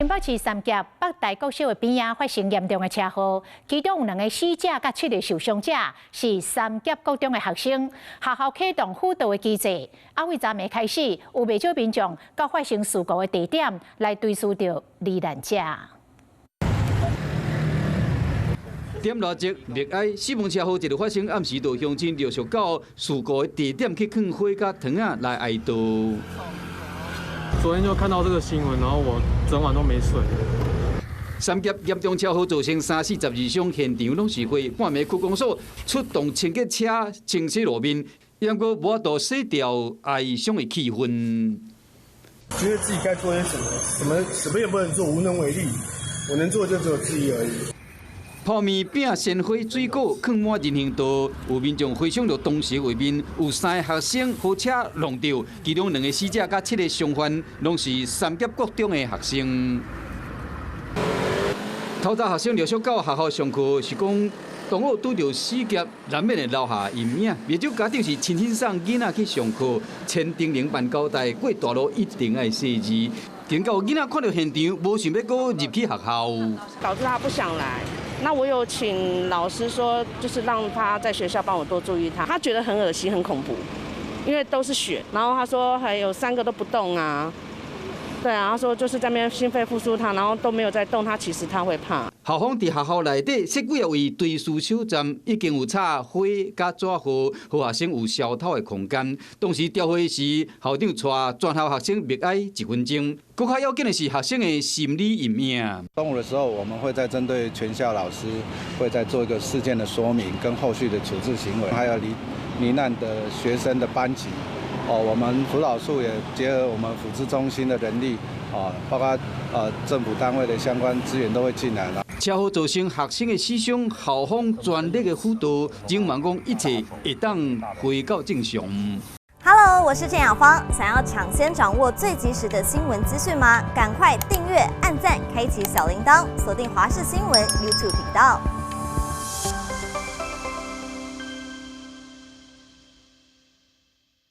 新北市三峽北台國小的邊仔發生嚴重的車禍，其中有兩个死者佮七个受傷者是三峽國中的學生。學校啟動輔導的機制，啊，對昨暝開始有袂少民眾到發生事故的地點來追思著罹難者。點偌節默哀，死亡車禍一路發生，暗時就鄉親陸續到事故的地點去囥花佮糖仔來哀悼。昨天就看到這個新聞，然後我整晚都沒睡。三峽嚴重車禍造成三死十二傷，現場攏是火。半暝區公所出動清潔車清洗路面，猶閣無法度洗掉哀傷的氣氛。覺得自己該做些什麼，什麼什麼也不能做，無能為力。我能做就只有自己而已。泡麵餅、鮮花、水果，囥滿人行道，有民眾回想著當時畫面，有三个學生予車挵著，其中兩个死者佮七个傷患，攏是三峽國中的學生。透早學生陸續到學校上課，是講同學拄著死劫，難免會留下陰影。袂少家長是親身送囡仔去上課，千叮嚀萬交代，過大路一定愛細緻。警告囡仔看著現場，無想欲閣入去學校，導致他不想來。那我有請老師說，就是讓他在學校幫我多注意他。他覺得很噁心、很恐怖，因為都是血。然後他說還有三個都不動啊。對啊，他說就是在那邊心肺復甦他，然後都沒有在動，他其實他會怕。校方佇學校內底設幾仔位追思小站，已經有插花佮紙鶴，予學生有消唞的空間。當時點火時，校長帶全校學生默哀一分鐘。閣較要緊的是學生的心理陰影。中午的時候，我們會再針對全校老師，會再做一個事件的說明，跟後續的處置行為，還有罹難的學生的班級。哦，我們輔導處也結合我們輔諮中心的人力，啊，包括政府單位的相關資源都會進來啦。車禍造成學生的死傷，校方全力的輔導，展望講一切會當回到正常。 Hello，我是鄭雅芳，想要搶先掌握最及時的新聞資訊嗎？趕快訂閱、按讚、開啟小鈴鐺，鎖定華視新聞 YouTube 頻道。